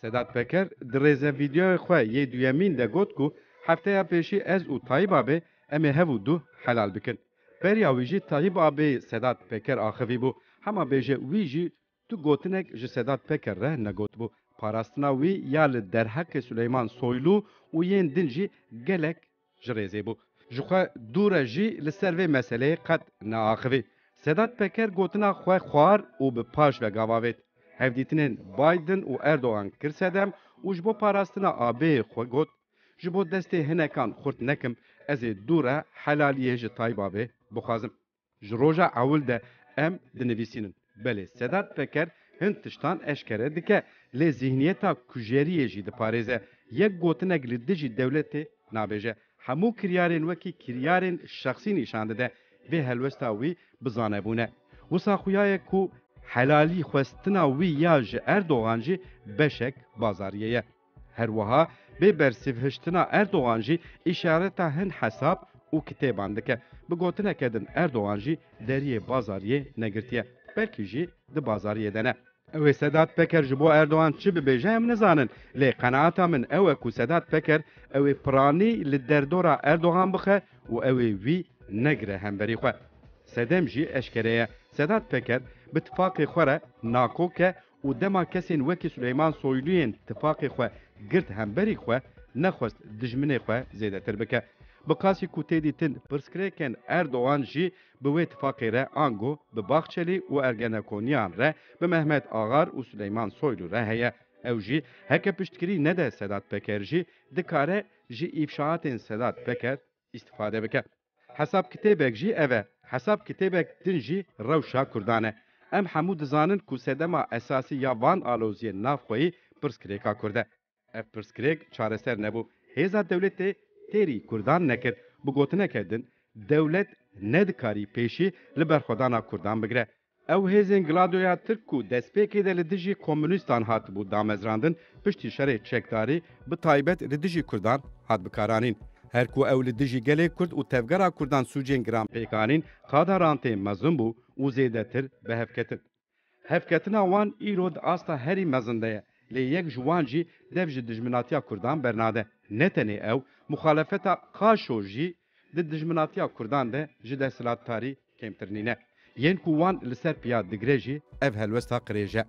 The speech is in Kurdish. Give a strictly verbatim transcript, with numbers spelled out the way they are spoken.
Sedat Peker di rêzevîdeoyê xwe yê duyemîn de got ku hefteya pêşî ez û Tayyip Abê em ê hev û du helal bikin. Beriya wî jî Tayyip Abê Sedat Peker axivî bû. Hema bêje wî jî tu gotinek ji Sedat Peker re negotibû. Parastina wî ya li derheqê Suleyman Soylu û yên din jî gelek ji rêzê bû. Ji xwe dû re jî li ser vê meseleyê qet neaxivî. Sedat Peker gotina xwe xwar û bi paş ve gava avêt. Hevdîtinên Biden û Erdogan kir sedem û ji bo parastina abê xwe got, ji bo destê hinekan xurt nekim, ez ê dû re helaliyê ji Tayyip Abê bixwazim. Ji roja ewil de em dinivîsînin. Belê, Sedat Peker hin tiştan eşkere dike, lê zîhniyeta kujeriyê jî diparêze. Yek gotinek li dijî dewletê nabêje. Hemû kiryarên wekî kiryarên şexsî nîşan dide. Vê helwesta wî bi zanebûn e. Wisa xuya ye ku helalî xwestina wî ya ji Erdogan jî beşek bazariyê ye. Her wiha bê bersivhiştina Erdogan jî îşareta hin hesab û kitêban dike. Bi gotineke din Erdogan jî deriyê bazariyê negirtiye. Belkî jî di bazariyê de ne. Ew ê Sedat Peker ji bo Erdogan çi bibêje em nizanin. Lê qenaeta min ew e ku Sedat Peker ew ê piranî li derdora Erdogan bixe û ew ê wî negire hemberî xwe. Sedem jî eşkere ye. Sedat Peker bi tifaqê xwe re nakok e û dema kesên wekî Suleyman Soyluyên tifaqê xwe girt hemberî xwe, nexwest dijminê xwe zêdetir bike. Bi qasî ku tê dîtin pirsgirêkên Erdogan jî bi wê tifaqê re ango bi Bahçelî û Ergenekoniyan re, bi Mehmet Ağar û Suleyman Soylu re heye. Ew jî heke piştgirî nede Sedat Peker jî dikare ji îfşaatên Sedat Peker îstîfade bike. Hesab kitêbek jî ev e. Hesab kitêbek din jî rewşa Kurdan e. Em hemû dizanin ku sedema esasî ya van aloziyên navxweyî pirsgirêka Kurd e. Ev pirsgirêk çareser nebû. Hêza dewletê têrî Kurdan nekir. Bi gotineke din, dewlet nedikarî pêşî li berxwedana Kurdan bigire. Ew hêzên Gladioya Tirk ku destpêkê de li dijî komunîstan hatibû damezrandin, piştî şerê çekdarî bi taybet li dijî Kurdan hat bikaranîn. Her ku ew li dijî gelê Kurd û tevgera Kurdan sûcên giran pêk anîn, qada rantê mezin bû û zêdetir bi hev ketin. Hevketina wan îro di asta herî mezin de ye, lê yek ji wan jî dev ji dijminatiya Kurdan bernade. Ne tenê ew, muxalefeta Qaşo jî di dijminatiya Kurdan de ji desthilatdarî kêmtir nîne. Yên ku wan li ser piya digire jî ev helwesta qirêj e.